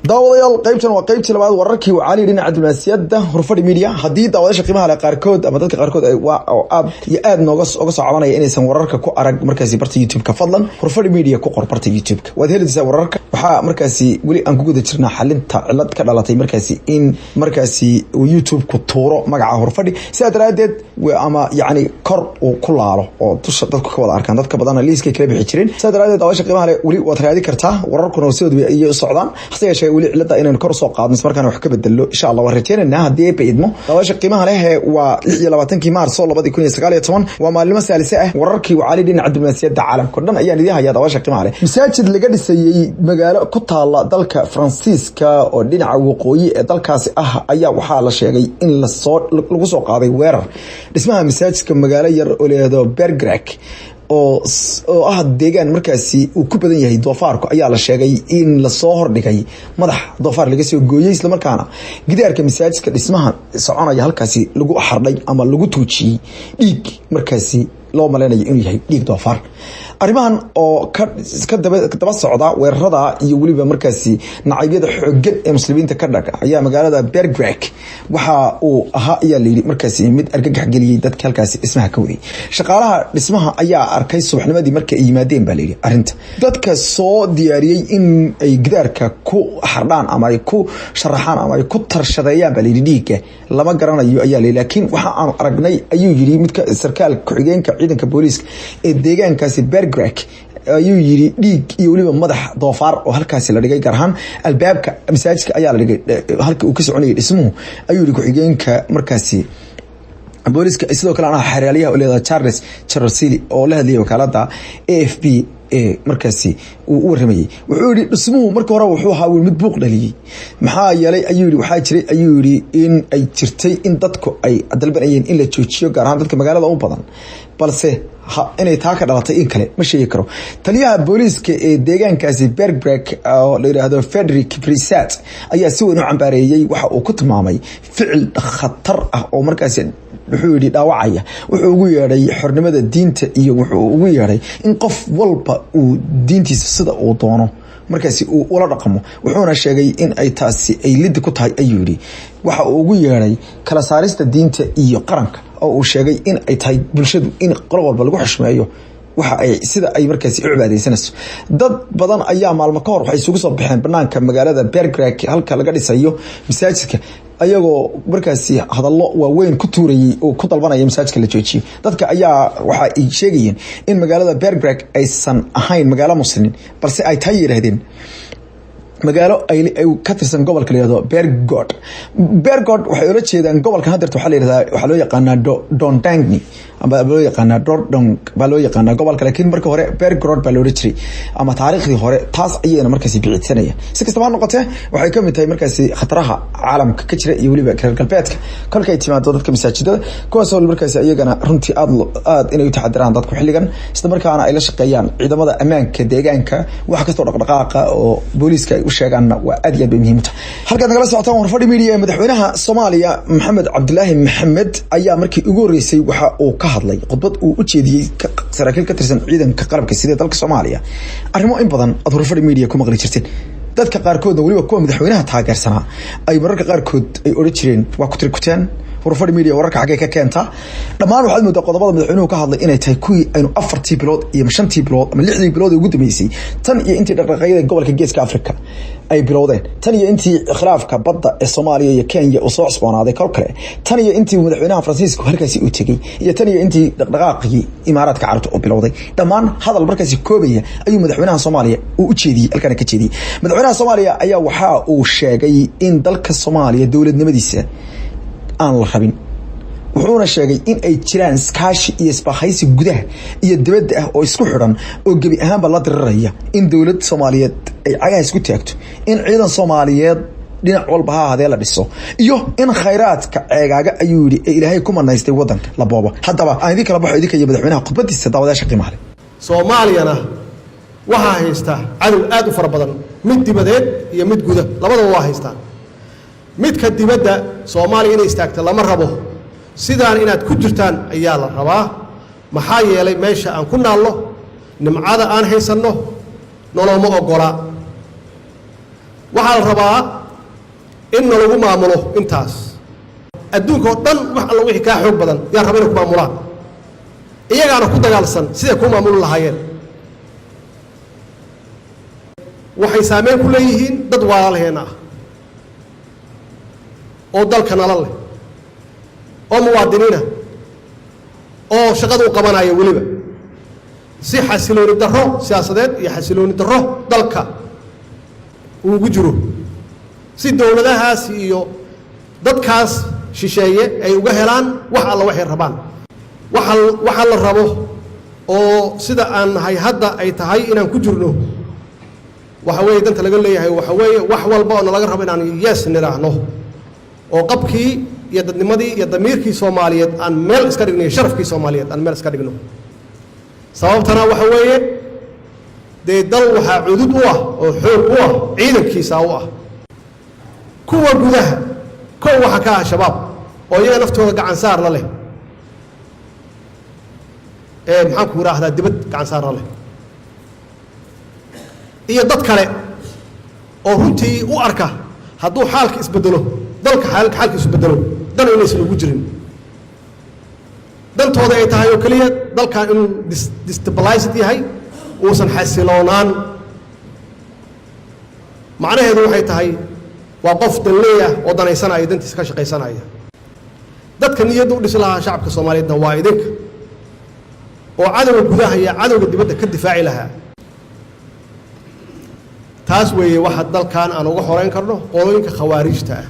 Daawadayaal, qaybtan waa qaybtii labaad wararkii wacali dhinaca diblomaasiyadda Horfadhi Media. Haddii daawadayaasha qiimaha leh qaarkood ama dadka qaarkood ay oo aad iyo aad nooga oga soo cabanaya inaysan wararka ku arag markaasi barta YouTube-ka, fadlan Horfadhi Media ku qor barta YouTube-ka, waad helaysaa wararka. Waxaa markaasi weli aan ku guda jirnaa xalinta cilad ka dhalatay markaasi in markaasi uu YouTube-ku tuuro magaca Horfadhi, sidaa daraadeed ama yacni kor uu ku laalo oo dusha dadku ka wada arkaan. Dadka badana liiskay kala bixi jireen. Sidaa daraadeed, daawasha qiimaha leh, weli waad raadi kartaa, wararkuna sidooda ayay u socdaan. Hase yeeshee weli cilada inaynu kor usoo qaadno, isla markaana wax ka bedelo, insha Allah waan rajeynaynaa haddii ay baidmo. Daawasha qiimaha leh, waa 26-kii Maarso 2019, waa maalimo saalise ah. Wararkii wacali dhinaca diblomaasiyadda caalamka o dhan ayaan idiin hayaa. Daawasha qiimaha leh, masaajid laga dhisayey magaalo ku taala dalka Faransiiska oo dhinaca waqooyi ee dalkaasi ah ayaa waxaa la sheegay in lasoo lagu soo qaaday weerar. Dhismaha masaajidka magaalo yar oo layihahdo Bergerac oo ah deegaan markaasi uu ku badan yahay doofaarku ayaa la sheegay in lasoo hordhigay madax doofaar laga soo gooyey, islamarkaana gidaarka masaajidka dhismaha soconaya halkaasi lagu xardhay ama lagu tuujiyey dhiig markaasi loo malaynayo inuu yahay dhiig doofaar. Arrimahan oo ka daba socda weerarada iyo weliba markaasi nacabyada xoogan ee muslimiinta ka dhaga ayaa magaalada Bergerac waxa uu ahaa, ayaa layidhi, markaasi mid argagax geliyey dadka halkaasi dhismaha ka waday. Shaqaalaha dhismaha ayaa arkay subaxnimadii markii ay yimaadeen, baa layidhi, arrinta. Dadka soo diyaariyey in ay gidaarka ku xardhaan ama ay ku sharaxaan ama ay ku tarshadeeyaan, baa layidhi, dhiigga lama garanayo, ayaa layidhi, laakiin waxa aanu aragnay, ayuu yidhi midka sarkaal ku-xigeenka ciidanka booliiska ee deegaankaasi Bergerac, ayuu yidhi, dhiig iyo weliba madax doofaar oo halkaasi la dhigay, gaar ahaan albaabka masaajidka ayaa la dhigay halka uu ka soconayay dhismuhu, ayuu yihi ku-xigeenka markaasi booliiska. Sidoo kale anaa xeraalyaha oo leedahay Charles Charosili oo la hadlayay wakaalada AFP ee markaasi uu u waramayey, wuxuu yihi dhismuhu marka hore wuxuu ahaa mid buuq dhaliyey. Maxaa yeelay, ayuu yihi, waxaa jiray, ayuu yihi, in ay jirtay in dadku ay dalbanayeen in la joojiyo, gaar ahaan dadka magaalada u badan, balse inay taa ka dhalatay in kale ma sheegi karo. Taliyaha booliiska ee deegaankaasi Bergerac oo la yidhaahdo Frederic Brisat ayaa si weyn u cambaareeyey waxa uu ku tilmaamay ficil khatar ah oo markaasi, wuxuu yihi, dhaawacaya wuxuu ugu yeedhay xornimada diinta iyo wuxuu ugu yeedhay in qof walba uu diintiisa sida uu doono markaasi uu ula dhaqmo. Wuxuuna sheegay in ay taasi ay lidi ku tahay, ayuu yihi, waxa uu ugu yeedhay kala saarista diinta iyo qaranka, oo uu sheegay in ay tahay bulshadu in qolo walba lagu xushmeeyo waxa ay sida ay markaasi u cibaadeysanayso. Dad badan ayaa maalmo ka hor waxay isugu soo baxeen banaanka magaalada Bergerac halka laga dhisayo masaajidka, ayagoo markaasi hadallo waaweyn ku tuurayey oo ku dalbanaya masaajidka la joojiyo. Dadka ayaa waxa ay sheegayeen in magaalada Bergerac aysan ahayn magaalo muslimiin, balse ay tahay, yidhaahdeen, magaalo ay ka tirsan gobolka la yihahdo Bergod. Bergod waxay ula jeedaan gobolkan haddeerta waxaa la yihahdaa, waxaa loo yaqaanaa Dondangni ama loo yaqaanaa Dordong baa loo yaqaanaa gobolka, laakiin marka hore Bergrod baa loola jiray ama taariikhdii hore. Taas ayayna markaasi bicitsanayaan. Si kastaba ha noqotee, waxay kamid tahay markaasi khataraha caalamka ka jira iyo weliba reer galbeedka kolka ay timaado dadka masaajidada, kuwaasoo markaasi iyagana runtii aad aad inay u taxadiraan dadku xilligan, isla markaana ay la shaqeeyaan ciidamada ammaanka deegaanka. Wax kastoo dhaqdhaqaaqa oo booliiska ay u sheegaanna waa aad iyo aad bay muhiim u tahay. Halkaad nagala socotaan Warfadhi Media. Ee madaxweynaha Soomaaliya Maxamed Cabdilaahi Maxamed ayaa markii ugu horreysay waxa uu ka hadlay khudbad uu u jeediyey saraakiil ka tirsan ciidanka qalabka sida dalka Soomaaliya, arrimo in badan aad Warfadhi Media ku maqli jirteen. Dadka qaarkoodna, weliba kuwa madaxweynaha taageersanaa, ay mararka qaarkood ay odhan jireen waa kutiri kuteen, Warfadhi Media wararka xaggee ka keentaa? Dhammaan waxaad moodaa qodobada madaxweynuhu ka hadlay inay tahay kuwii aynu 4-tii bilood iyo 5-tii bilood ama 6-dii bilood ee ugu dambeysay, tan iyo intii dhaqdhaqaaqyada gobolka Geeska Africa ay bilowdeen, tan iyo intii khilaafka badda ee Soomaaliya iyo Kenya uu soo cusboonaaday kol kale, tan iyo intii madaxweynaha Faransiiska halkaasi uu tegey, iyo tan iyo intii dhaqdhaqaaqii Imaaraadka Carabta uu bilowday. Dhammaan hadal markaasi koobaya ayuu madaxweynaha Soomaaliya uu u jeediyey, halkaana ka jeediyey. Madaxweynaha Soomaaliya ayaa waxa uu sheegay in dalka Soomaaliya dowladnimadiisa aan la rabin, wuxuuna sheegay in ay jiraan iskaashi iyo isbahaysi gudaha iyo dibadda ah oo isku xidhan oo gebi ahaanba la diriraya in dowlad Soomaaliyeed ay cagaha isku taagto, in ciidan Soomaaliyeed dhinac walba ha ahaadee la dhiso, iyo in khayraadka ceegaaga, ayuu yihi, ee Ilaahay ku manaystay wadanka la boobo. Haddaba aan idin kala baxo idinka iyo madaxweynaha khudbadiisa, daawadayaasha qiimaha leh. Soomaaliyana waxaa haysta cadow aad u fara badan, mid dibadeed iyo mid guda labadaba waa haystaan. Midka dibadda, Soomaaliya inay istaagto lama rabo, sidaan inaad ku jirtaan ayaa la rabaa. Maxaa yeelay, meesha aan ku naalno, nimcada aan haysanno nolooma oggola. Waxaa la rabaa in nalagu maamulo intaas. Adduunka oo dhan wax alla wixii kaa xoog badan yaa raba inay ku maamulaan, iyagaana ku dagaalsan siday kuu maamuli lahaayeen. Waxay saameyn ku leeyihiin dad walaalheena ah oo dalka nala leh oo muwaadiniina oo shaqada u qabanaya, weliba si xasilooni darro siyaasadeed iyo xasilooni darro dalka uu ugu jiro, si dowladahaas iyo dadkaas shisheeye ay uga helaan wax alla waxay rabaan. Waxa la rabo oo sida aan nahay hadda ay tahay inaan ku jirno waxa weeye, danta laga leeyahay waxa weeye, wax walba oo nalaga rabo inaan yes nidhaahno, oo qabkii iyo dadnimadii iyo damiirkii Soomaaliyeed aan meel iska dhigno iyo sharafkii Soomaaliyeed aan meel iska dhigno. Sababtana waxa weeye, dee dal waxaa cudud u ah oo xoog u ah ciidankiisa u ah. Kuwa gudaha kow waxaa ka ah Shabaab oo iyaga naftooda gacan saar la leh ee, maxaan ku idhaahdaa, dibad gacan saar la leh iyo dad kale oo runtii u arka hadduu xaalka isbedelo, dalka xaalka isbedelo, dan inaysan ugu jirin, dantooda ay tahay oo keliya dalkan inuu destabilized yahay, uusan xasiloonaan. Macnaheedu waxay tahay waa qof danleey ah oo danaysanaya, dantiisa ka shaqaysanaya. Dadka niyadda u dhisi lahaa shacabka Soomaaliyeedna waa idinka oo cadowga gudaha iyo cadowga dibadda ka difaaci lahaa. Taas weeye waxa dalkan aan uga xoreyn karno qolooyinka khawaarijta ah.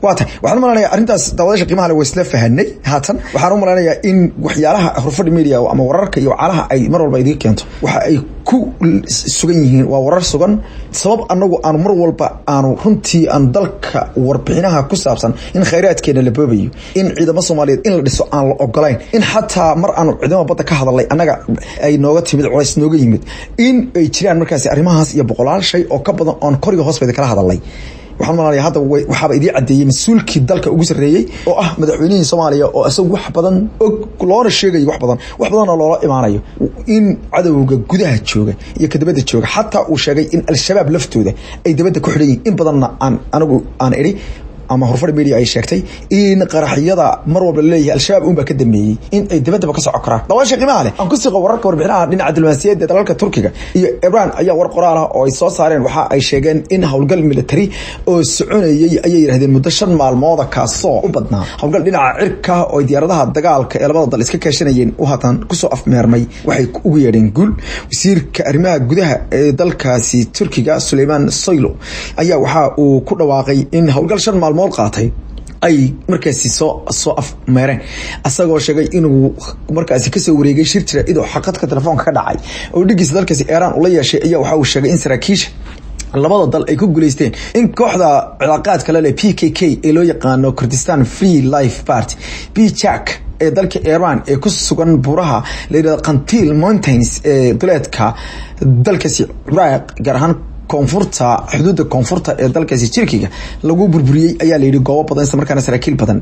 Waa tahay, waxaan u malaynayaa arrintaas daawadayaasha qiimaha leh waa isla fahanay. Haatan waxaan u malaynayaa in waxyaalaha Horfadhi Media ama wararka iyo wacalaha ay mar walba idiin keento waxa ay ku sugan yihiin waa warar sugan. Sabab anagu aanu mar walba aanu runtii aan dalka warbixinaha ku saabsan in khayraadkeena la boobayo, in ciidamo Soomaaliyeed in la dhiso aan la ogolayn, in xataa mar aanu ciidamada badda ka hadalnay annaga ay nooga timid culays nooga yimid, in ay jiraan markaasi arrimahaas iyo boqolaal shay oo ka badan oon kor iyo hoos bayda kala hadalnay. Waxaan malanaya hadda waxaaba idii caddeeyey mas-uulkii dalka ugu sarreeyey oo ah madaxweynihii Soomaaliya, oo isagu wax badan og, loona sheegayo wax badan, wax badanna loola imaanayo, in cadowga gudaha jooga iyo ka dibadda jooga, xataa uu sheegay in Al-Shabaab laftooda ay dibadda ku xidhan yihiin. In badanna aan anigu aan idhi ama Horfadhi Media ay sheegtay in qaraxyada mar walba laleeyahay Al-Shabaab uun baa ka dambeeyey in ay dibaddaba ka soco karaan. Daawasha qiimaha leh, aan ku siiqo wararka warbixinaha dhinaca diblomaasiyadda. Dalalka Turkiga iyo Iran ayaa war qoraal ah oo ay soo saareen waxa ay sheegeen in howlgal military oo soconayay, ayay yidhahdeen, muddo 5 maalmooda, kaasoo u badnaa howlgal dhinaca cirka oo ay diyaaradaha dagaalka ee labada dal iska kaashanayeen, u haatan kusoo afmeermay waxay ugu yeedheen guul. Wasiirka arrimaha gudaha ee dalkaasi Turkiga, Suleyman Soylu, ayaa waxa uu ku dhawaaqay in howlgal 5 maalmood qaatay ay markaasi soo afmeereen, asagoo sheegay inuu markaasi kasoo wareegay shir jira idoo xaqadka telefoonka ka dhacay oo dhigiisa dalkaasi Iran ula yeeshay. Ayaa waxa uu sheegay in saraakiisha labada dal ay ku guuleysteen in kooxda cilaaqaadka leh PKK ee loo yaqaano Kurdistan Free Life Party PJAK ee dalka Iran ee ku sugan buuraha la yidhahdo Qantil Mountains ee duleedka dalkaasi Ciraaq, gaar ahaan koonfurta, xuduudda koonfurta ee dalkaasi Turkiga, lagu burburiyey, ayaa la yidhi, goobo badan, isla markaana saraakiil badan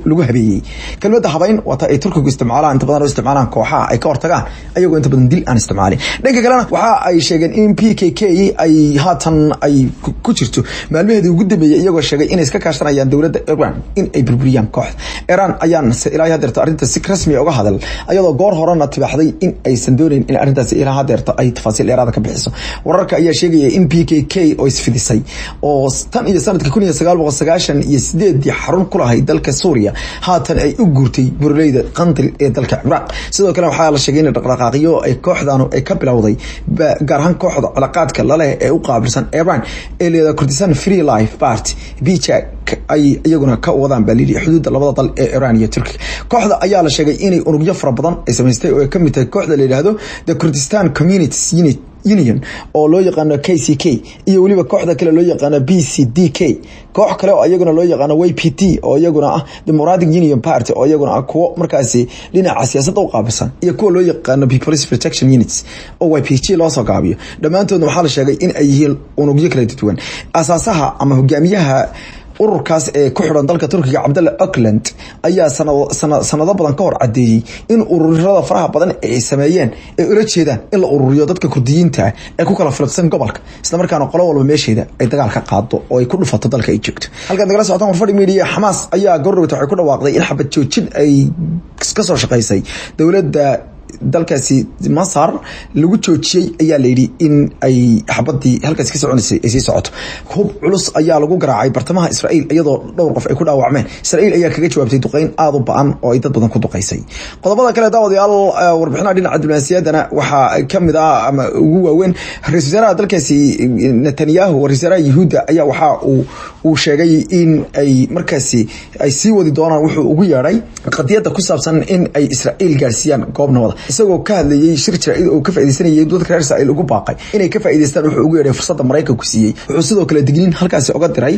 lagu habeeyey. Kelmadda habeyn waata ay Turkigu isticmaalaan, inta badan oo isticmaalaan kooxaha ay ka hortagaan, ayagoo inta badan dil aan isticmaalin. Dhanka kalena waxa ay sheegeen in PKK ay haatan ay ku jirto maalmaheedii ugu dambeeyey, iyagoo sheegay inay iska kaashanayaan dowladda Iran in ay burburiyaan kooxda. Iran ayaan ilaa hadeerto arrinta si rasmi uga hadal, ayadoo goor horena tibaaxday in aysan dooneyn in arrintaasi ilaa hadeerto ay tafaasiil dheeraada ka bixiso. Wararka ayaa sheegaya in PKK oo isfidisay oo tan iyo sanadka 1998-dii xarun ku lahayd dalka Suuriya, haatan ay u guurtay buraleyda Qandil ee dalka Ciraaq. Sidoo kale waxaa la sheegay in dhaqdhaqaaqyo ay kooxdanu ay ka bilowday, gaar ahaan kooxda cilaaqaadka laleh ee u qaabilsan Iran ee leedahay Kurdistan Free Life Party PJAK, ay iyaguna ka wadaan, baa layidhi, xuduudda labada dal ee Iran iyo Turkiga. Kooxda ayaa la sheegay inay unugyo fara badan ay samaystay oo ay kamid tahay kooxda la yidhaahdo the Kurdistan Communities Unit Union oo loo yaqaano KCK, iyo weliba kooxda kale loo yaqaano PCDK, koox kale oo iyaguna loo yaqaano YPT oo iyaguna ah Democratic Union Party oo iyaguna ah kuwo markaasi dhinaca siyaasadda u qaabilsan, iyo kuwa loo yaqaano People's Protection Units oo YPG loo soo gaabiyo. Dhammaantoodna waxaa la sheegay in ay yihiin unugyo kala duwan. Asaasaha ama hogaamiyaha Ururkaas ee ku xidhan dalka Turkiga, Cabdalla Oakland, ayaa sanado badan ka hor cadeeyey in ururada faraha badan ee ay sameeyeen ay ula jeedaan in la ururiyo dadka Kurdiyiinta ah ee ku kala filibsan gobolka, islamarkaana qolo walba meesheeda ay dagaal ka qaado oo ay ku dhufato dalka ay joogto. Halkaan nagala socotaan Warfadhi Media. Xamaas ayaa goordhowta waxay ku dhawaaqday in xabad joojin ay ka soo shaqaysay dowladda dalkaasi Masar lagu joojiyey, ayaa layidhi, in ay xabadii halkaasi ka soconaysay ay sii socoto. Hub culus ayaa lagu garaacay bartamaha Israa'iil, iyadoo dhowr qof ay ku dhaawacmeen. Israa'iil ayaa kaga jawaabtay duqeyn aada u ba-an oo ay dad badan ku duqeysay. Qodobada kale, daawadayaal, warbixinaha dhinaca diblomaasiyaddana waxaa ka mid ah ama ugu waaweyn ra-isul wasaaraha dalkaasi Netanyahu, ra-isul wasaaraha Yuhuudda, ayaa waxa uu sheegay in ay markaasi ay sii wadi doonaan wuxuu ugu yeedhay qadiyadda ku saabsan in ay Israa'iil gaarsiiyaan goob nabada. Isagoo ka hadlayay shir jaraa'id oo ka faaidaysanayay, dadka reer Israa'iil ugu baaqay inay ka faa'idaystaan wuxuu ugu yeedhay fursadda Maraykanku siiyey. Wuxuu sidoo kale digniin halkaasi oga diray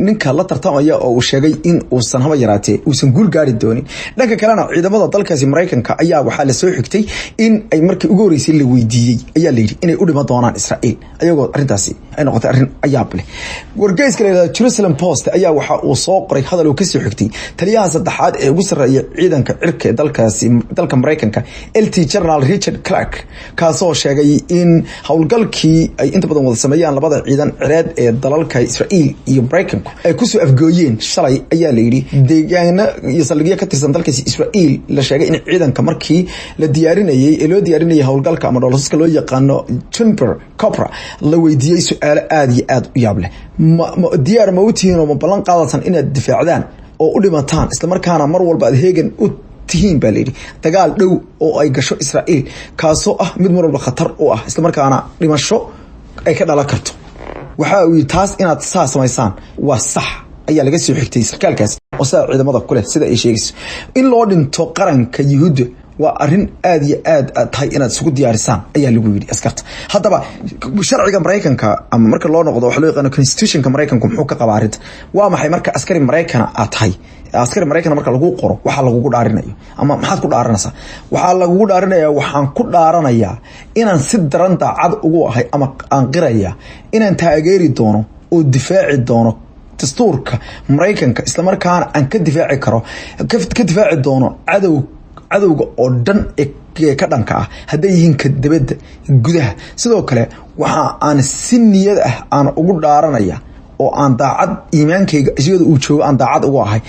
ninka la tartamaya oo uu sheegay in uusan haba yaraatee uusan guul gaari doonin. Dhanka kalena, ciidamada dalkaasi Maraykanka ayaa waxaa la soo xigtay in ay markii ugu horreysay la weydiiyey, ayaa la yidhi, inay u dhiman doonaan Israa'iil, ayagoo arrintaasi ay noqotay arrin ayaab leh. Wargeyska la yidhahdo Jerusalem Post ayaa waxa uu soo qoray hadal uu kasoo xigtay taliyaha saddexaad ee ugu sarreeya ciidanka cirka ee dalkaasi dalka Maraykanka, Lt General Richard Clark, kaasoo sheegay in howlgalkii ay inta badan wada sameeyaan labada ciidan cireed ee dalalka Israa'iil iyo Maraykanku ay kusoo afgooyeen shalay, ayaa la yidhi, deegaano iyo saldhigyo ka tirsan dalkaasi Israa'iil. La sheegay in ciidanka markii la diyaarinayay ee loo diyaarinayay howlgalka ama dhoolasuska loo yaqaano Juniper Cobra la weydiiyey su-aalo aada iyo aada u yaab leh: Ma diyaar ma u tihiin oo ma ballan qaadatan inaad difaacdaan oo u dhimataan, islamarkaana mar walba aad heegan u tihiin, baa layidhi, dagaal dhow oo ay gasho Israa'iil, kaasoo ah mid mar walba khatar u ah, islamarkaana dhimasho ay ka dhalan karto? Waxa uu yidhi, taas inaad saa samaysaan waa sax, ayaa laga soo xigtay sarkaalkaas oo sidaa ciidamada kuleh. Sida ay sheegayso, in loo dhinto qaranka Yuhuudda waa arrin aada iyo aad tahay inaad isugu diyaarisaan, ayaa lagu yidhi askarta. Haddaba, sharciga Maraykanka ama marka loo noqdo waxa loo yaqaano constitutionka Maraykanku muxuu ka qabaa arrinta? Waa maxay marka askari Maraykana aad tahay, askari Maraykana marka lagu qoro, waxaa lagugu dhaarinayo ama maxaad ku dhaaranaysaa? Waxaa lagugu dhaarinaya: waxaan ku dhaaranayaa inaan si daran daacad ugu ahay ama aan qiraya inaan taageeri doono oo difaaci doono dastuurka Maraykanka, islamarkaana aan ka difaaci karo, ka difaaci doono cadowga oo dhan ee ka dhanka ah, hadday yihiin ka dibadda, gudaha. Sidoo kale waxa aan si niyad ah aan ugu dhaaranaya oo aan daacad iimaankayga iyada uu joogo aan daacad ugu ahay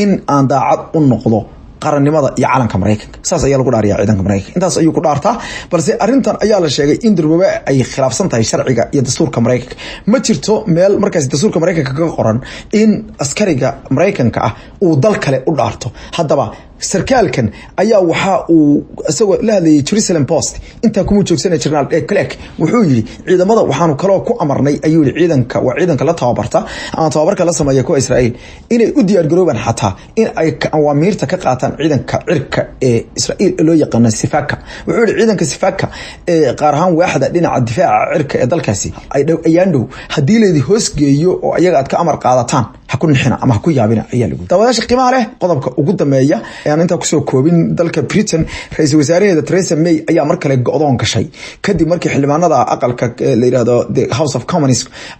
in aan daacad u noqdo qarannimada iyo calanka Maraykanka. Saas ayaa lagu dhaariyaa ciidanka Maraykanka, intaas ayuu ku dhaartaa. Balse arrintan ayaa la sheegay in durbabe ay khilaafsan tahay sharciga iyo dastuurka Maraykanka. Ma jirto meel markaas dastuurka Maraykanka kaga qoran in askariga Maraykanka ah uu dal kale u dhaarto. Haddaba, sarkaalkan ayaa waxa uu isagoo la hadlayay Jerusalem Post intaa kuma joogsanaya. General Clark wuxuu yidhi, ciidamada waxaanu kaloo ku amarnay, ayuu yihi, ciidanka waa ciidanka la tababarta ama tababarka la sameeya kuwa Israa'iil, inay u diyaargaroobaan xataa in ay awaamiirta ka qaataan ciidanka cirka ee Israa'iil loo yaqaano Sifaka. Wuxuu yihi, ciidanka Sifaka ee qaar ahaan waaxda dhinaca difaaca cirka ee dalkaasi ay dhow ayaan dhow haddii laydi hoosgeeyo oo ayaga aad ka amar qaadataan, ha ku nixina ama ha ku yaabina, ayaa lagu. Daawadaasha qiimaha leh, qodobka ugu dambeeya ayaan intaa kusoo koobin. Dalka Britain, ra-iisul wasaaraheeda Theresa May ayaa mar kale go-doon gashay kadib markii xildhibaanada aqalka la yidhahdo the House of Commons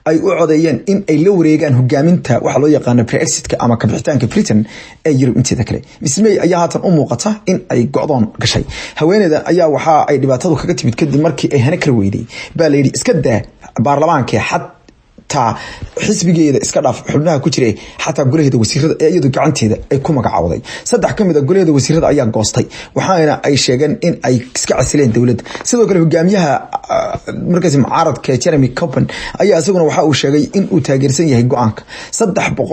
ay u codeeyeen in ay la wareegaan hogaaminta waxa loo yaqaano Brexitka ama kabixitaanka Britain ee Yurub inteeda kale. Miss May ayaa haatan u muuqata in ay go-doon gashay. Haweeneydan ayaa waxa ay dhibaatadu kaga timid kadib markii ay hana kala weyday, baa la yidhi, iska daa baarlamaankee, xad taa xisbigeeda iska dhaaf xubnaha ku jira, xataa golaheeda wasiirada ee iyadu gacanteeda ay ku magacawday, saddex ka mid a golaheeda wasiirada ayaa goostay, waxaana ay sheegeen in ay iska casileen dowladda. Sidoo kale, hogaamiyaha markaasi mucaaradka Jeremy Corbyn ayaa isaguna waxa uu sheegay in uu taageersan yahay go-aanka.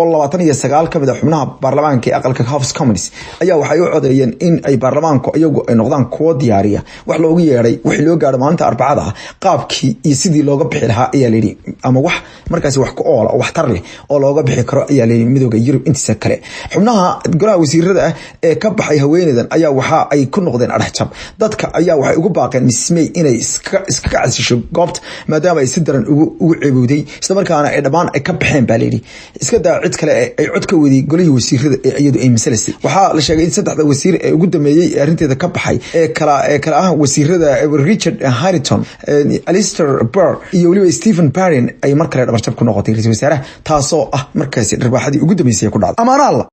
329 ka mid a xubnaha baarlamaanka ee aqalka House Commons ayaa waxay u codeeyeen in ay baarlamaanku iyagu ay noqdaan kuwo diyaariya wax loogu yeedhay wixii loo gaadho maalinta Arbacada ah qaabkii iyo sidii looga bixi lahaa, ayaa layidhi, ama wax markaasi wax ku oola oo waxtar leh oo looga bixi karo, ayaa layidhi, Midooda Yurub intiisa kale. Xubnaha golaha wasiirada ah ee ka baxay haweeneydan ayaa waxa ay ku noqdeen adhexjab. Dadka ayaa waxay ugu baaqeen Miss May inay iskaga casisho goobta, maadaama ay si daran ugu ceebowday, islamarkaana ay dhammaan ay ka baxeen, baa layidhi, iska daa cid kale ay cod ka waday golihii wasiirada ee iyadu ay masalasay. Waxaa la sheegay in saddexda wasiir ee ugu dambeeyey ee arrinteeda ka baxay ee kala ah wasiirada Richard Harrington, Alistair Burr iyo weliba Stephen Barron ay mar kale kale dhabarjab ku noqotay ra-iisul wasaaraha, taasoo ah markaasi dharbaaxadii ugu dambeysay ku dhacday. Amaana alla.